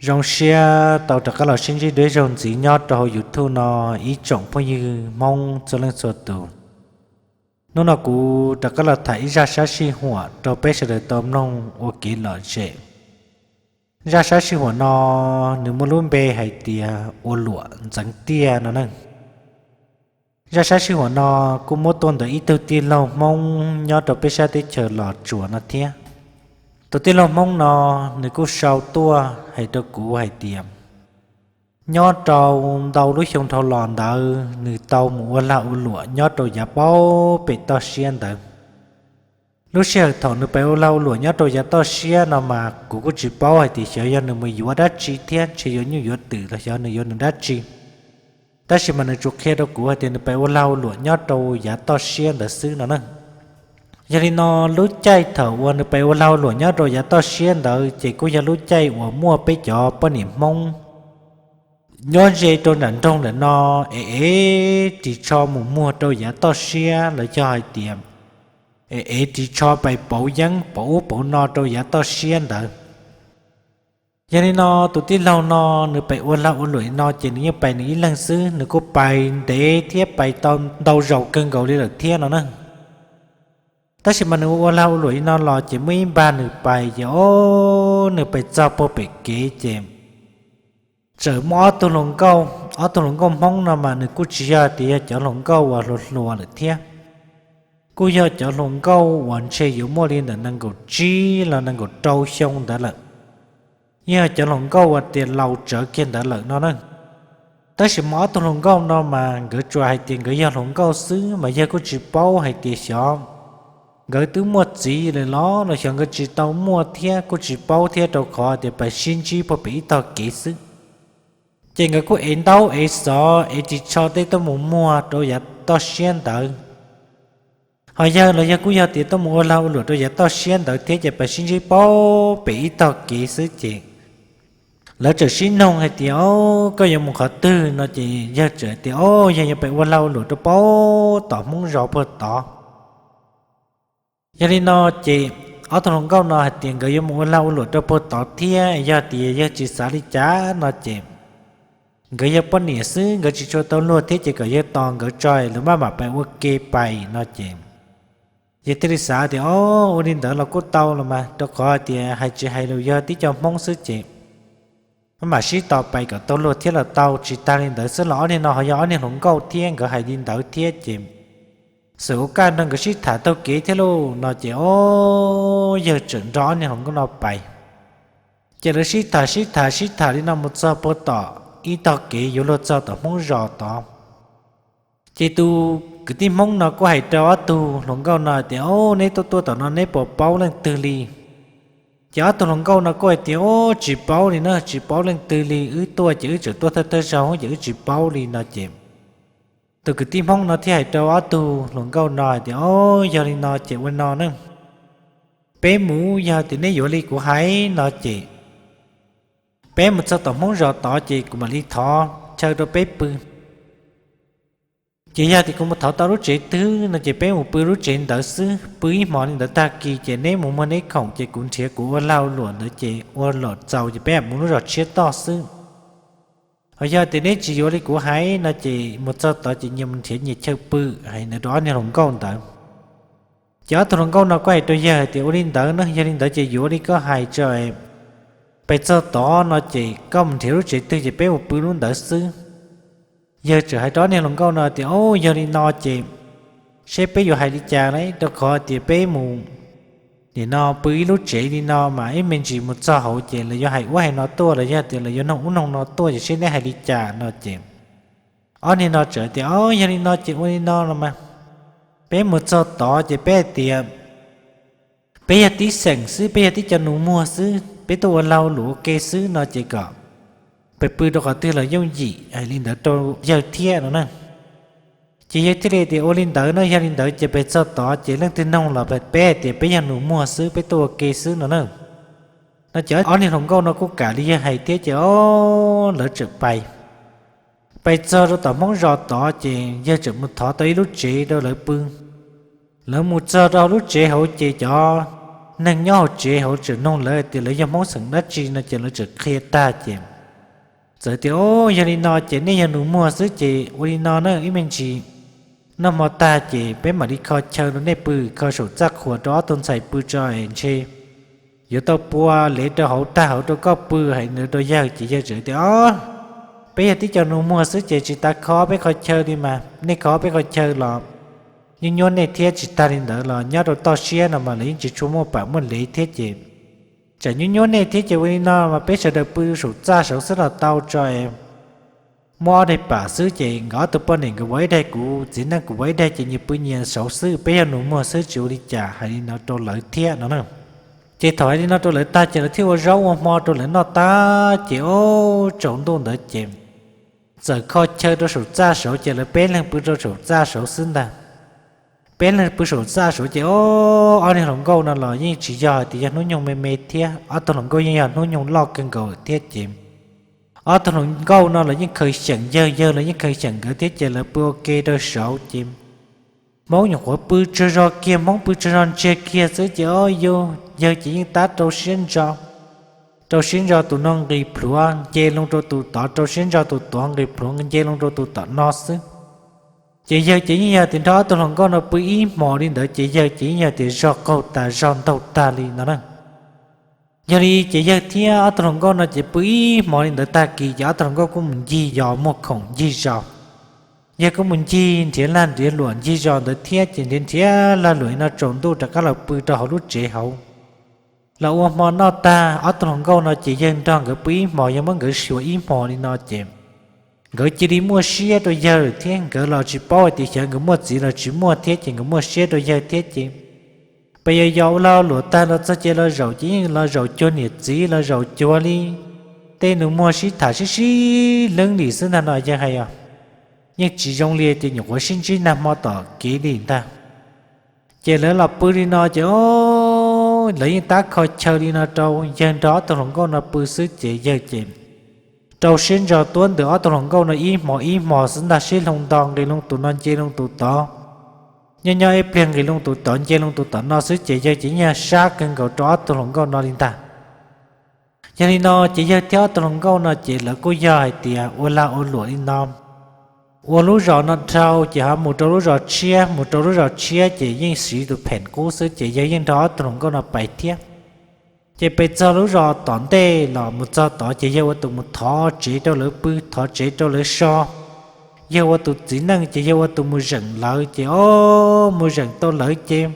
Zoo siab tau rov qab los sib ntsib dua ib zaug ntxiv nyob rau hauv YouTube no ib tsoom phooj ywg Hmoob txhua leej txhua tus. Hnub no kuv rov qab los tham ib zaj sab sij huam rau peb sawv daws tau mloog ua kev lom zem. Zaj sab sij huam no nws muaj lub npe hais tias ua luam ntxeev tiaj no na. Zaj sab sij huam no kuj muab tuaj ntawm ib tug tij laug Hmoob nyob rau peb sab teb chaws Los Tsuas no thiab. Tus tij laug Hmoob no nws kuj sau tuaj hais rau kuv hais tias nyob rau ntau lub xyoo dhau los ntawd nws tau mus ua lag ua luam nyob rau yav paub pem toj siab ntawd. Lub sij hawm thaum nws pem ua lag ua luam nyob rau yav toj siab no mas kuv kuj tsis paub hais tias xyov yog nws mus yuav dab tsi thiab ntshe yuav nyuj yuav twm los xyov nws yuav nws dab tsi. Tab sis mas nws tsuas qhia rau kuv hais tias nws pem ua lag ua luam nyob rau yav toj siab ntawd xwb no na. Yog li no, lub caij thaum uas nws pem ua lag ua luam nyob rau yav toj siab ntawd ces kuj yog lub caij uas muaj peb cov poj niam Hmoob nyob ze rau nram nroog ntawm no, ev ev ris tsho mus muag rau yav toj siab los yog hais tias ev ev ris tsho pais pauv yeeb pauv ub pauv no rau yav toj siab ntawd. Yog li no, tus tij laug no nws pem ua lag ua luam li no ces nws yeej pais nws ib leeg xwb, nws kuj pais ntev thiab pais tau ntau zaus kawg nkaus li lawm thiab no na. Tab sis mas nws ua lag ua luam li no los ces muaj ib npag nws pais ces o, nws pais txog puag pem kev ces txawm muaj ob tug hluas nkauj, ob tug hluas nkauj Hmoob no mas nws kuj tsis yog tias yog cov hluas nkauj uas hluas hluas lawm thiab, kuj yog cov hluas nkauj uas ntshe yuav muaj li ntawm nees nkaum tsib los nees nkaum rau xyoo ntawd lawm, yog cov hluas nkauj uas tias laus tsawv kiag ntawd lawm no na. Tab sis mas ob tug hluas nkauj no mas nkawd tsuas hais tias nkawd yog hluas nkauj xwb mas yawg kuj tsis paub hais tias xyov nkawd twb muaj txiv lawm los los xyov nkawd tsis tau muaj thiab kuj tsis paub thiab rau qhov tias pais sib ntsib puag pem ib tog kev xwb. Ces nkawd kuj ev ntaub ev xov ev ris tsho tej tuaj mus muag rau yav toj siab ntawd. Ho yawg los yawg kuj yog tias tuaj mus ua lag ua luam rau yav toj siab ntawd thiab ces pais sib ntsib puag pem ib tog kev xwb ces lawv txawm sib noog hais tias o, koj yuav mus qhov twg no ces yawg txawm tias o, yawg yuav pais ua lag ua luam rau puag tom Hmoob zos puag tod. Yog li no ces ob tug hluas nkauj no hais tias nkawd yuav mus ua lag ua luam rau puag tod thiab, yog tias yawg tsis xav li cas no ces nkawd yog poj niam xwb nkawd tsis tshua tau luag thiab ces kom yawg tos nkawd tso lawv maj mam pais ua ke pais no ces yawg thiaj li xav tias o, ua li ntawd los kuj tau los mas, rau qhov hais tias hais tsis hais los yog tib co Hmoob xwb ces maj mam sib tos pais kom tau luag thiab los tau. Tsis tag li ntawd xwb los ob niag no ho yog ob niag hluas nkauj thiab nkawd hais li ntawd thiab ces xwm ua kaj nrog nkawd sib tham taug kev thiab lauj no ces o, yawg txawm nrog ob niag hluas nkauj no pais. Ces lawv sib tham sib tham sib tham li no mus txog puag tom ib tog kev yuav luag txog tom Hmoob zos tod. Ces tus kwv tij Hmoob no kuj hais rau ob tug hluas nkauj no tias o, neb tuaj tuaj tom no neb puas paub leej twg li? Ces ob tug hluas nkauj no kuj hais tias o, tsis paub li na, tsis paub leej twg li, wb tuaj ces wb tseem tuaj thawj thawj zaug ces wb tsis paub li no ces tus kwv tij Hmoob no thiaj hais rau ob tug hluas nkauj no hais tias o, yog li no ces ua no na, peb mus, yog tias neb yuav li kuv hais no ces peb mus txog tom Hmoob zos tod ces kuv mam li thov chaw rau peb pw. Ces yog tias kuv mus thov tau lub tsev twg no ces peb mus pw lub tsev ntawd xwb, pw ib hmos li ntawd tag kis ces neb mus muag neb khoom ces kuv nrhiav kuv ua lag ua luam ntawd ces ua luam txaus ces peb mus lub zos tshiab toj xwb. Ho yog tias neb tsis yuav li kuv hais no ces mus txog tod ces nyias mus nrhiav nyias chaw pw. Hais ntawd rau ob niag hluas nkauj ntawd. Ces ob tug hluas nkauj no kuj hais rau yawg hais tias ua li ntawd na, yog li ntawd ces yuav li koj hais tso, pais txog tod no ces koj mus nrhiav lub tsev twg ces peb mus pw lub ntawd xwb. Yawg txawm hais rau ob niag hluas nkauj no tias o, yog li no ces seb peb yuav hais li cas lauj, rau qhov tias peb mus nim no pw ib lub tsev li no mas ib me ntsis mus txog hauv ces lawv yuav hais ub hais no tuaj los yog tias lawv yuav noog ub noog no tuaj ces seb neb hais li cas no ces ob niag no txawm tias o, yog li no ces ua li no los mas, peb mus txog tod ces peb hais tias peb yog tib xeem xwb, peb yog tib co nus muag xwb, peb tuaj ua lag luam ua ke xwb no ces kom peb pw rau qhov twg los yooj yim, hais li ntawd rau yawg thiab no na. Ces yawg thiaj li tias ua li ntawd no, yog li ntawd ces peb txog tod ces leej twg noog los peb hais tias peb yog nus muag xwb, peb tuaj ua ke xwb no na. No ces ob niag hluas nkauj no kuj kam li yawg hais thiab ces o, lawv txawm pais. Pais txog rau tom Hmoob zos tod ces yawg txawm mus thov tau ib lub tsev rau lawv pw. Lawv mus txog rau lub tsev hauv ces cov neeg nyob hauv tsev hauv tseem nug lawv tias lawv yog Hmoob xeem dab tsi no ces lawv tseem qhia tag ces txawm tias, O, yog li no ces nej yog nus muag xwb ces ua li no na, ib me ntsis noj hmo tag ces peb mam li kho chaw rau nej pw, kho saum txaj qhuas rau ob tug ntxhais pw tso es ntshe yuav tau pua lev rau hauv tag hauv rau koj pw. Hais li ntawd rau yawg ces yawg txawm tias, O, peb yog tib co nus muag xwb ces tsis tas kho peb qhov chaw li mas, nej kho peb qhov chaw los nyuaj nyuaj nej thiab, tsis tas li ntawd los nyob rau toj siab no mas lawv yeej tsis tshua muaj pam muaj lev thiab ces tsam nyuaj nyuaj nej thiab ces ua li no mas peb sawv daws pw saum txaj saud xwb los tau tso es muab ob daim pam xwb ces nkawd ob tug poj niam nkawd vov ib daim, kuv txiv neej kuv vov ib daim ces nyias pw nyias saud xwb, peb yog nus muag xwb tsis ua li cas. Hais li no rau lawv thiab no na. Ces thaum hais li no rau lawv tag ces lawv thiaj ua zaub ua hmo rau lawv noj tag ces, o, tsaus ntuj ntawd ces txawm kho chaw rau saum txaj saud ces lawv peb leeg pw rau saum txaj saud xwb ntag. Peb leeg pw saum txaj saud ces, o, ob niag hluas nkauj no los yeej tsis yog hais tias yog hnub nyoog me me thiab, ob tug hluas nkauj yeej yog hnub nyoog loj kawg nkaus thiab ces ob tug hluas nkauj no los yeej khaws xyeem yawg, yawg los yeej khaws xyeem nkawd thiab ces lawv pw ua ke rau saud ces Hmoob nyuam qhuav pw tsaug zog kiag, Hmoob pw tsaug zog ntsiag kiag xwb ces, o, yawg ces yeej tab rau siab ntso, rau siab ntso tus no nqis plhuav nce loo rau tus tod, rau siab ntso tus tod nqis plhuav nce loo rau tus tom no xwb. Ces yawg ces yeej yog tias nrog ob tug hluas nkauj no pw ib hmos li ntawd ces yawg ces yeej yog tias zog qaug tas zog ntaug tag li no na. Yog li ces yawg thiab ob tug hluas nkauj no ces pw ib hmos li ntawd tag kis ces ob tug hluas nkauj kuj mus ncig yos muag khoom ncig zos. Yawg kuj mus ncig nrhiav lag nrhiav luam ncig zos ntawd thiab ces nrhiav nrhiav lag luam li no tsaus ntuj rov qab los pw rau hauv lub tsev hauv. Los ua hmo noj tag ob tug hluas nkauj no ces yawg nrog nkawd pw ib hmos, yawg muab nkawd xyuas ib hmos li no ces nkawd cia li muaj siab rau yawg thiab, nkawd los tsis paub hais tias xyov nkawd muaj txiv los tsis muaj thiab ces nkawd muaj siab rau yawg thiab ces pes yog yos ua lag luam tag los txog ces los zaum ces yeej los zaum cuag niam txiv, los zaum cuag li tej nus muag sib tham sib sib leeb li xwb ntag no yawg hais os. Yeej tsis zoo li tias nyuam qhuav sib ntsib nag hmo tom kev li ntag. Ces lawv los pw li no ces, o, lawv yeej tab kho chaw li no rau yawg nrog ob tug hluas nkauj no pw xwb ces yawg ces rau siab ntso tuab ntws ob tug hluas nkauj no ib hmos ib hmos xwb ntag, sib hloov nto nqis loo tus no nce loo tus tod. Nyob nyob ib pliag nqis loo tus tod nce loo tus tom no xwb ces yawg ces yeej yog sab kawg nkaus rau ob tug hluas nkauj no li ntag. Yog li no ces yawg thiab ob tug hluas nkauj no ces lawv kuj yog hais tias ua lag ua luam li no, ua lub zos no dhau ces ho mus rau lub zos tshiab, mus rau lub zos tshiab ces yeej siv tus pheem qub xwb ces yawg yeej nrog ob tug hluas nkauj no pais thiab. Ces pes txog lub zos tom ntej los mus txog tod ces yawg ua tus mus thov tsev rau lawv pw, thov tsev rau lawv so. Yawg ua tus txiv neej ces yawg ua tus mus zeem lawv ces, o, mus zeem tau lawv ces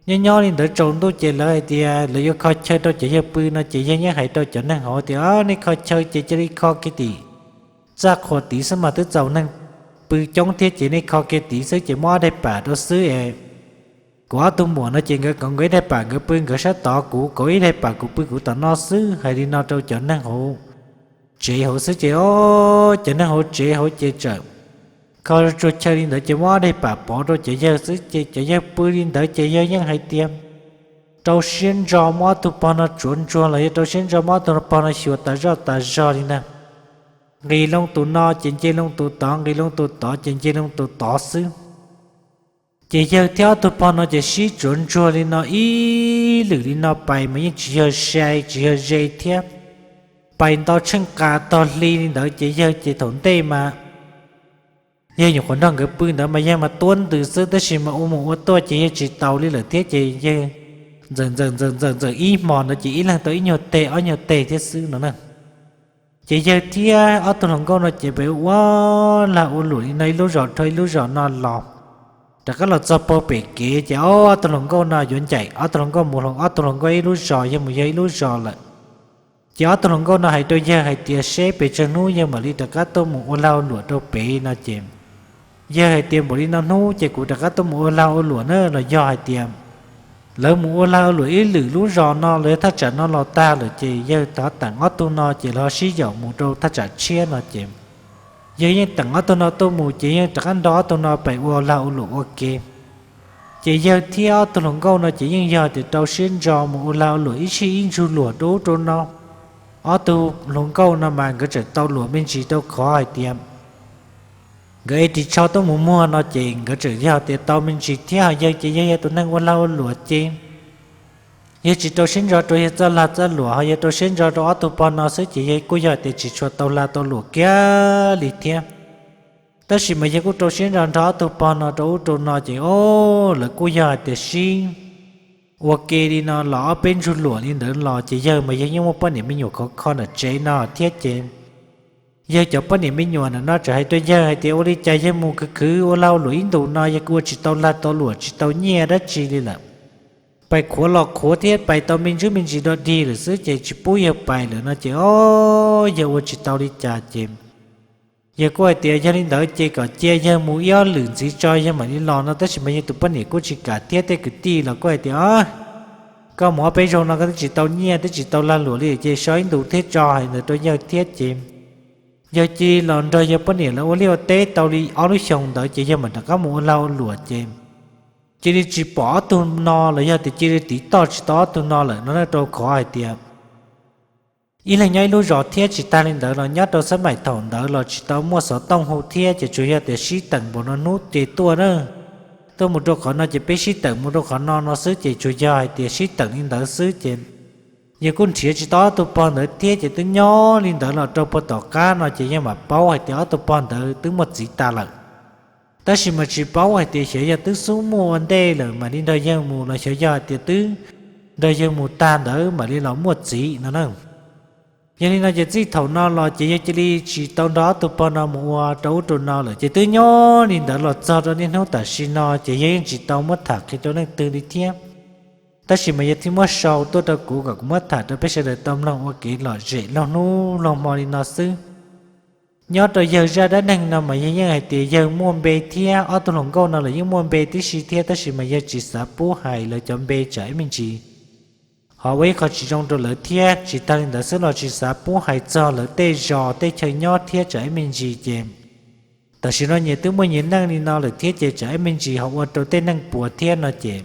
nyob nyob li ntawd tsaus ntuj ces lawv hais tias lawv yuav kho chaw rau cov yawg pw no ces yawg yeej hais rau cov neeg hauv tias, o, nej kho chaw ces cia li kho kiag tim txaj qhuas tid xwb mas twb txaus neeg pw coob thiab ces nej kho kiag tid xwb ces muab ob daim pam rau xwb es kuv ob tug muam no ces nkawd kauv nkawd ib daim pam nkawd pw nkawd sab tod, kuv kauv ib daim pam kuv pw kuv tom no xwb. Hais li no rau cov neeg hauv tsev hauv xwb ces, o, cov neeg hauv tsev hauv ces txawm kho tsuag chaw li ntawd ces muab ob daim pam pov rau cov yawg xwb ces cov yawg pw li ntawd ces yawg yeej hais tias rau siab ntso muab ob tug pog no tsuav ntsuag los yog rau siab ntso muab ob tug pog no xyuas tas zoj tas zog li ntag. Nqis loo tus no ces nce loo tus tod, nqis loo tus tod ces nce loo tus tod xwb. Ces yawg thiab ob tug pog no ces sib tsuav ntsuag li no ib lwm li no pais mas yeej tsis yog sai tsis yog ze thiab, pais nto tsheej qa tog hli li ntawd ces yawg ces thaum ntej mas yawg nyuam qhuav nrog nkawd pw ntawd mas yawg mas tuab ntws xwb tab sis mas ua mus ua tuaj ces yawg tsis taus li lawm thiab ces yawg ntxawm ntxawm ntxawm ntxawm ntxawm ib hmos ntawd ces ib leeg tau ib nyuag teg ob nyuag teg thiab xwb no na. Ces yawg thiab ob tug hluas nkauj no ces pes ua lag ua luam li no ib lub zos dhau ib lub zos no los, rov qab los txog puag pem kev ces ob tug hluas nkauj no yuav ncaim ob tug hluas nkauj mus hlo ob tug hluas nkauj ib lub zos, yawg mus yawg ib lub zos lawm. Ces ob tug hluas nkauj no hais rau yawg hais tias seb pes tsawg hnub yawg mam li rov qab tuaj mus ua lag ua luam rau pem no ces yawg hais tias npaum li no hnub ces kuv rov qab tuaj mus ua lag ua luam na los yog hais tias lawv mus ua lag ua luam ib lwm lub zos no los yog thaj tsam no los tag lawm ces yawg thov teem ob tug no ces lawv ho sib yaum mus rau thaj tsam tshiab no ces yawg yeej teem ob tug no tuaj mus ces yeej rov qab nrog ob tug no pem ua lag ua luam ua ke. Ces yawg thiab ob tug hluas nkauj no ces yeej yog tias rau siab ntso mus ua lag ua luam ib sij ib ntsug luag rau ub rau no. Ob tug hluas nkauj no mas nkawd tseem tau luam me ntsis rau qhov hais tias nkawd ris tsho tuaj mus muag no ces nkawd tseem yog tias tau me ntsis thiab ho yawg ces yawg yog tus neeg ua lag ua luam ces Yawg tsis rau siab ntso rau yawg txoj lag txoj luam, ho yawg rau siab ntso rau ob tug pog no xwb ces yawg kuj yog hais tias tsis tshua tau lag tau luam kiag li thiab. Tab sis mas yawg kuj rau siab ntso nrog ob tug pog no rau ub rau no ces o, lawv kuj yog hais tias sib ua ke li no los ob peb ntsug luam li ntawd los ces yawg mas yawg yeej muaj poj niam me nyuam khov kho nram tsev no thiab ces yawg cov poj niam me nyuam ntawm no txawm hais rau yawg hais tias ua li cas yawg mus khwv khwv ua lag ua luam ib ntus no yawg kuj ua tsis tau lag tau luam tsis tau nyiaj dab tsi li lawm. Pais qhuav los qhuav thiab pais tau me ntsis me ntsis dog dig lawm xwb ces tsis pub yawg pais lawm no ces o, yawg ua tsis tau li cas ces yawg kuj hais tias yog li ntawd ces kom cia yawg mus ib ob lwm ntxiv tso yawg mam li los no tab sis mas yawg tus poj niam kuj tsis kam thiab tej kwv tij los kuj hais tias o, koj mus ob peb zaug no koj twb tsis tau nyiaj twb tsis tau lag luam li ces so ib ntus thiab tso hais ntawd rau yawg thiab ces yawg cia li los nrog yawg poj niam lawv ua liaj ua teb tau li ob lub xyoos ntawd ces yawg mam rov qab mus ua lag ua luam ces cia li tsis pom ob tug no los yog tias cia li tiv toj tsis tau ob tug no lawm no na rau qhov hais tias ib leeg nyob ib lub zos thiab tsis tag li ntawd los nyob rau xab maim thaum ntawd los tsis tau muaj xov tooj hu thiab ces tsuas yog tias sib teem npaum no hnub ces tuaj na, tuaj mus rau qhov no ces peb sib teem mus rau qhov no no xwb ces tsuas yog hais tias sib teem li ntawd xwb ces yawg kuj nrhiav tsis tau ob tug pog ntawd thiab ces twb nyob li ntawd los rau puag tom qab no ces yawg mam paub hais tias ob tug pog ntawd twb muaj txiv tas lawm. Tab sis mas tsis paub hais tias xyov yog twb xub muaj ua ntej lawm mam li nrog yawg mus los xyov yog hais tias twb nrog yawg mus tag ntawd mam li los muaj txiv no na. Yog li no ces txij thaum no los ces yawg cia li tsis tau nrog ob tug pog no mus ua rau ub rau no lawm ces twb nyob li ntawd los txog rau niaj hnub tam sim no ces yawg yeej tsis tau muab tham qhia rau leej twg li thiab. Tab sis mas yawg thiaj muab sau tuaj rau kuv kom kuv muab tham rau peb sawv daws tau mloog ua kev lom zem laug hnub laug hmo li no xwb. Nyob rau yawg zaj dab neeg no mas yawg yeej hais tias yawg muaj npe thiab ob tug hluas nkauj no los yeej muaj npe tib si thiab tab sis mas yawg tsis xav pub hais lawv cov npe tsam ib me ntsis ho ua ib qho tsis zoo rau lawv thiab tsis tag li ntawd xwb los tsis xav pub hais txog lawv tej zos tej chaw nyob thiab tsam ib me ntsis ces tam sim no nyias twb muaj nyias neej li no lawm thiab ces tsam ib me ntsis ho ua rau tej neeg puas thiab no ces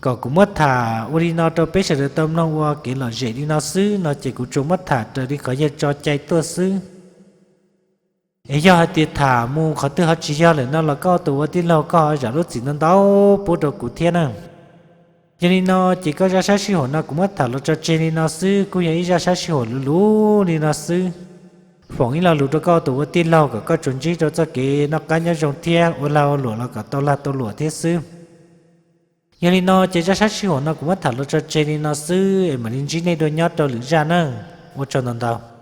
kom kuv muab tham ua li no rau peb sawv daws tau mloog ua kev lom zem li no xwb no ces kuv tsuas muab tham raws li qhov yawg tso cai tuaj xwb. Es yog hais tias tham mus qhov twg ho tsis yog lawm no los koj tus ua tij laug koj ho zam lub txim ntau ntau pub rau kuv thiab na. Yog li no ces koj zaj sab sij huam no kuv muab tham los tso tseg li no xwb, kuj yog ib zaj sab sij huam luv luv li no xwb. Foom ib lo lus rau koj tus ua tij laug kom koj tsuas ntsib rau txoj kev noj qab nyob zoo thiab ua lag ua luam los kom tau lag tau luam thiab xwb. Yog li no ces zaj sab sij huam no kuv muab tham los tso tseg li no xwb es mam li ntsib nej dua nyob rau lwm zaj na. Ua tsaug ntau ntau.